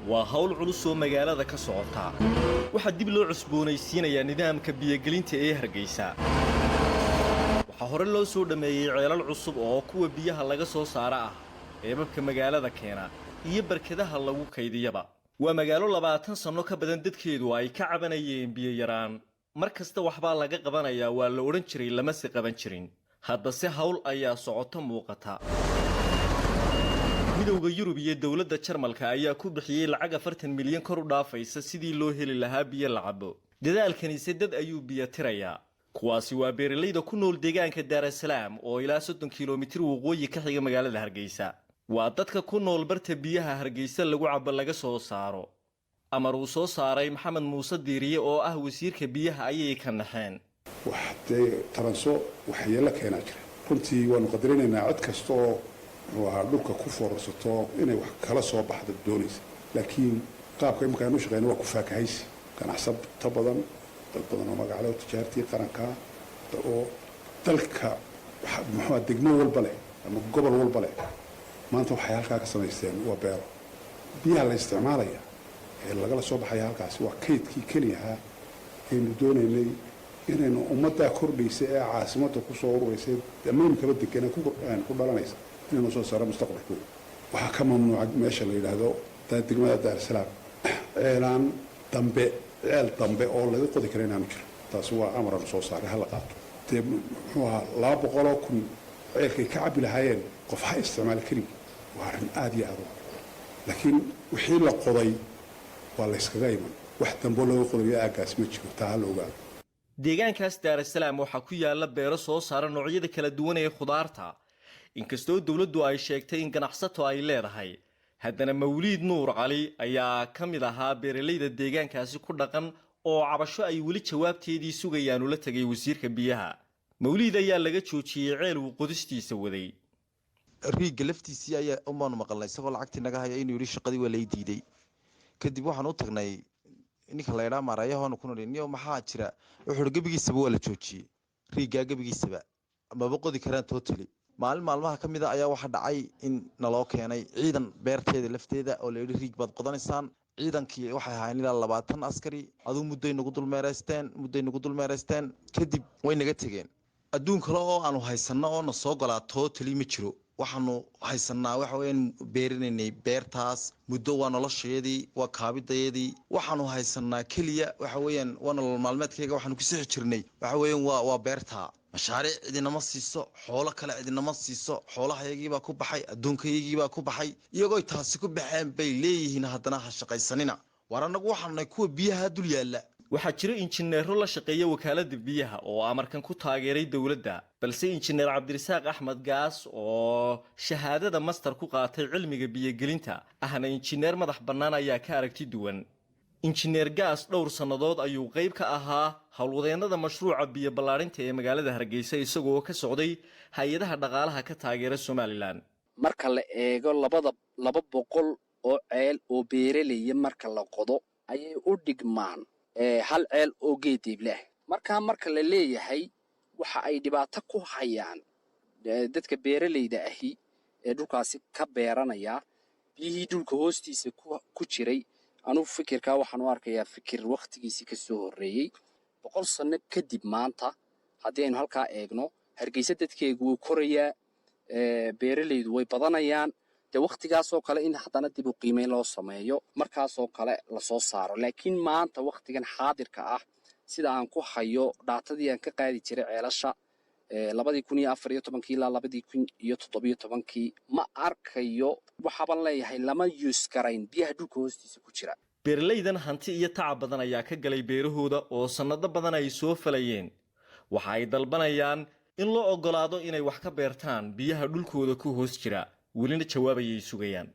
Waa hawl culus oo magaalada ka socota. Waxaa dib loo cusboonaysiinayaa nidaamka biyogelinta ee Hargeysa. Waxaa hore loo soo dhammeeyey ceelal cusub oo kuwa biyaha laga soo saara ah, eebabka magaalada keena iyo barkadaha lagu kaydiyaba. Waa magaalo 20 sanno ka badan dadkeedu ay ka cabanayeen biyo yaraan. Mar kasta waxbaa laga qabanayaa waa la odhan jiray, lamase qaban jirin. Haddase hawl ayaa socoto muuqata. Midowda Yurub iyo dowladda Jarmalka ayaa ku bixiyey lacag 40 milyan kor u dhaafaysa sidii loo heli lahaa biyo la cabo. Dadaalkanise dad ayuu biyo tirayaa. Kuwaasi waa beeralayda ku nool deegaanka Daarasalaam oo ilaa 30 kilomitir waqooyi ka xiga magaalada Hargeysa. Waa dadka ku nool barta biyaha Hargeysa lagu cabo laga soo saaro. Amar uu soo saaray Maxamed Muuse Diiriye oo ah wasiirka biyaha ayay ka naxeen. Wax dee taranso waxyeello keenaa jira. Runtii waanu qadarinaynaa cod kasta oo muxuu ahaa dhulka ku foorarsato inay wax kala soo baxdo doonaysa, laakiin qaabka imika aynu shaqeyna waa ku faakahaysi. Ganacsato badan, dad badan oo magacle oo tijaartii qaranka oo dalka, muxuu degmo walba leh ama gobol walba leh, maanta waxay halkaa ka samaysteen waa beero. Biyaha la isticmaalaya ee lagala soo baxaya halkaasi waa kaydkii keliyahaa aynu doonaynay inaynu ummaddaa kordhaysa ee caasimadda kusoo ururaysa ama imikaba degana ku dhalanaysa inaynu soo saaro mustaqbalkooda. Waxaa ka mamnuuca meesha la yidhaahdo degmada Daarasalaam ceelaan dambe, ceel dambe oo laga qodi kara inaanu jiro. Taasi waa amaraanu soo saaray, hala qaato. Dee muxuu ahaa 200,000 ceelkay ka cabbi lahaayeen qof ha isticmaala keligii, waa arrin aada iyo aada u, laakiin wixii la qoday waa la yskaga iman. Wax damboo laga qodayo aaggaas ma jiro, taa ha la ogaado. Deegaankaas Daarasalaam waxaa ku yaala beero soo saara noocyada kala duwan ee khudaarta. Inkastoo dowladdu ay sheegtay in ganacsato ay leedahay, haddana Mawliid Nuur Cali ayaa ka mid ahaa beeralayda deegaankaasi ku dhaqan oo cabasho ay weli jawaabteedii sugayaan ula tegay wasiirka biyaha. Mawliid ayaa laga joojiyey ceel uu qodistiisa waday. Riigga laftiisii ayaa umaanu maqalnay isagoo lacagtii naga haya inuu yidhi shaqadii waa lay diiday. Kadib waxaan u tagnay ninka la ydhaa maareeyahoonu ku nidhi, "Niyo, maxaa jira?" Wuxuu uhi gebigiisaba waa la joojiyey, riiggaa gebigiisaba maba qodi karaan totally. Maalin maalmaha ka mid a ayaa waxaa dhacay in naloo keenay ciidan beerteeda lafteeda oo layidhi riig baad qodanaysaan. Ciidankii waxay ahaayeen ilaa 20 askari. Aduu mudday nagu dulmeereysteen, kadib way naga tegeen. Adduun kale oo aanu haysanno oo na soo golaa totally ma jiro. Waxaanu haysanaa waxa weyaan beerinaynay beertaas muddo, waa noloshayadii, waa kaabidayadii. Waxaanu haysanaa keliya waxa weeyaan waa nolol maalmeedkayga. Waxaanu ku sixi jirnay waxa weeyaan waa beertaa. Mashaariic cidinama siiso, xoolo kale cidinama siiso. Xoolahayagiibaa ku baxay, adduunkayagiibaa ku baxay. Iyagooy taasi ku baxeen bay leeyihiin haddana ha shaqaysanina. Waar annagu waxaanu nahay kuwa biyaha dul yaalla. Waxaa jira injineero la shaqeeya wakaaladda biyaha oo amarkan ku taageeray dowladda, balse injineer Cabdirasaaq Axmed Gaas oo shahaadada master ku qaatay cilmiga biyogelinta ahna injineer madax bannaan ayaa ka aragti duwan. Injineer Gaas dhowr sannadood ayuu qayb ka ahaa howlwadeennada mashruuca biyo ballaarinta ee magaalada Hargeysa, isagoo ka socday hay-adaha dhaqaalaha ka taageera Somaliland. Marka la eego labada 200 oo ceel oo beeralaya marka la qodo ayay u dhigmaan hal ceel oo geeddiible ah. Markaa marka la leeyahay waxa ay dhibaato ku hayaan dadka beeralayda ahi ee dhulkaasi ka beeranaya biyihii dhulka hoostiisa ku jiray, anugu fikirkaa waxaan u arkayaa fikir wakhtigiisii ka soo horreeyey. 100 sanno kadib maanta haddii aynu halkaa eegno, Hargeysa dadkeegu wuu korayaa, beeralaydu way badanayaan. Dee wakhtigaasoo kale in haddana dib u qiimeyn loo sameeyo, markaasoo kale lasoo saaro. Laakiin maanta, wakhtigan xaadirka ah, sida aan ku hayo data-dii aan ka qaadi jiray ceelasha 2014-kii ilaa 2017-kii, ma arkayo. Waxaaban leeyahay lama use garayn biyaha dhulka hoostiisa ku jira. Beeralaydan hanti iyo tacab badan ayaa ka galay beerahooda oo sannado badan ay soo falayeen. Waxa ay dalbanayaan in loo oggolaado inay wax ka beertaan biyaha dhulkooda ku hoos jira. Welina jawaabayay sugayaan.